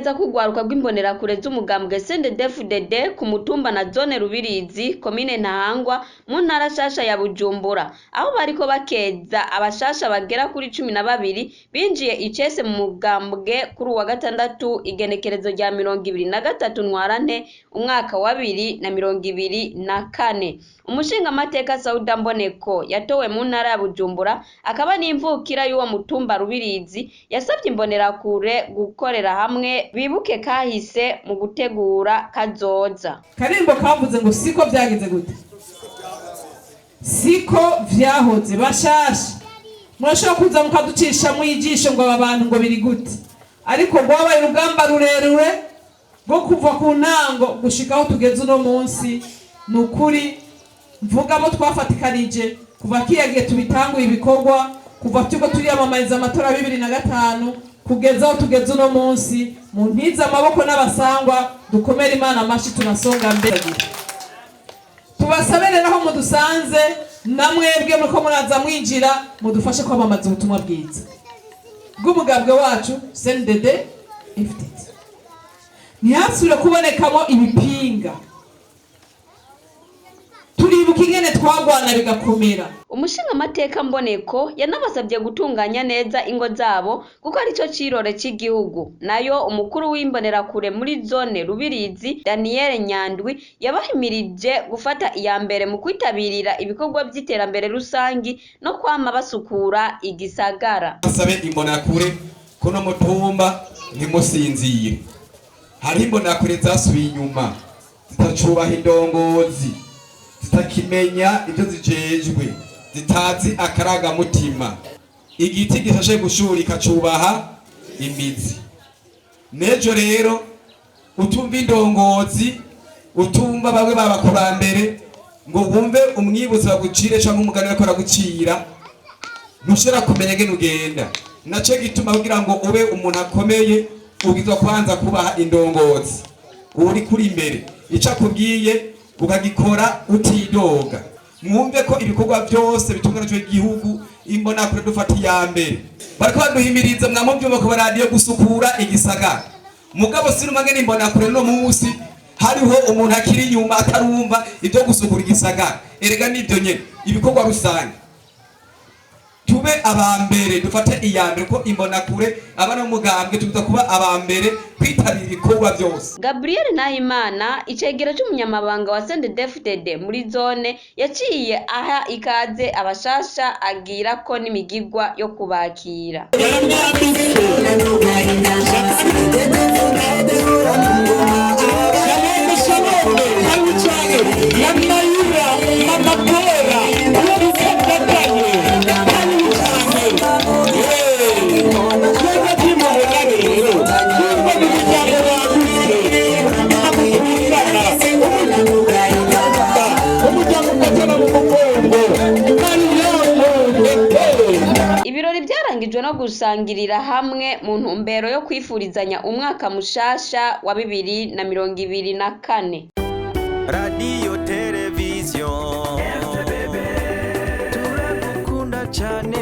Ugukeza k'urwaruka rw'imbonerakure z'umugambwe CNDD-FDD ku mutumba na zone Rubirizi, komine Ntahangwa, mu ntara shasha ya Bujumbura, aho bariko bakeza abashasha bagera kuri 12 binjiye icese mu mugambwe kuri uwa gatandatu, igenekerezo rya 23 Ntwarante umwaka wa 2024. Umushingamateka Sauda Mboneko yatowe mu ntara ya Bujumbura, akaba n'imvukira y'uwo mutumba Rubirizi, yasavye imbonerakure gukorera hamwe bibuke kahise mu gutegura kazoza. Karimbo kavuze ngo siko vyagenze gute, siko vyahoze. Bashasha murashobora kuza mukaducisha mwijisho ngo aba bantu ngo biri gute, ariko rwabaye urugamba rurerure rwo kuva ku ntango gushika aho tugeze uno munsi. Ni ukuri mvuga abo twafatikanije kuva kiyagiye tubitanguye ibikorwa, kuva turiko turiyamamariza amatora ya 2005 kugeza aho tugeze uno munsi. Mu ntize amaboko n'abasangwa, dukomere Imana amashi, tunasonga mbere. Tubasabe rero aho mudusanze, namwebwe muriko muraza mwinjira, mudufashe kwamamaza ubutumwa bwiza bw'umugambwe wacu CNDD FDD, ntihasubire kubonekamo ibipinga. Turibuka ingene twagwana bigakomera. Umushingamateka Mboneko yanabasabye gutunganya neza ingo zabo kuko arico cirore c'igihugu. Nayo umukuru w'imbonerakure muri zone Rubirizi, Daniel Nyandwi, yabahimirije gufata iya mbere mu kwitabirira ibikorwa vy'iterambere rusangi no kwama basukura igisagara. Sabe imbonerakure kuno mutumba ntimusinzire. Hariho imbonerakure zasubiye inyuma, zitacubaha indongozi, zitakimenya ibyo zijejwe, zitazi akarangamutima. Igiti gishashe gushurika cubaha imizi. N'ejo rero utumva indongozi, utumva bamwe babakurambere, ngo wumve umwibutso bagucire canke umugani bariko baragucira, ntushobora kumenya ngene ugenda. Naco gituma kugira ngo ube umuntu akomeye ubwirizwa kubanza kubaha indongozi uri kuri imbere, ico akubwiye ukagikora utidoga. Mwumve ko ibikorwa byose bitunganijwe igihugu, imbonakure dufata iya mbere. Bariko baduhimiriza, mwamuvyumva ku baradiyo, gusukura igisagara. Mugabo sinumva ngene imbonakure no munsi hariho umuntu akiri inyuma atarumva ibyo gusukura igisagara. Erega nibyo nyene ibikorwa rusange, tube aba mbere, dufate iya mbere, ko imbonakure abana b'umugambwe tuza kuba aba mbere kwitabira ibikorwa byose. Gabriel Nahimana, icegera c'umunyamabanga wa CNDD-FDD muri zone, yaciye aha ikaze abashasha, agira ko n'imigigwa yo kubakira. Ibirori byarangijwe no gusangirira hamwe mu ntumbero yo kwifurizanya umwaka mushasha wa 2024. Radiyo, televiziyo, turagukunda cyane.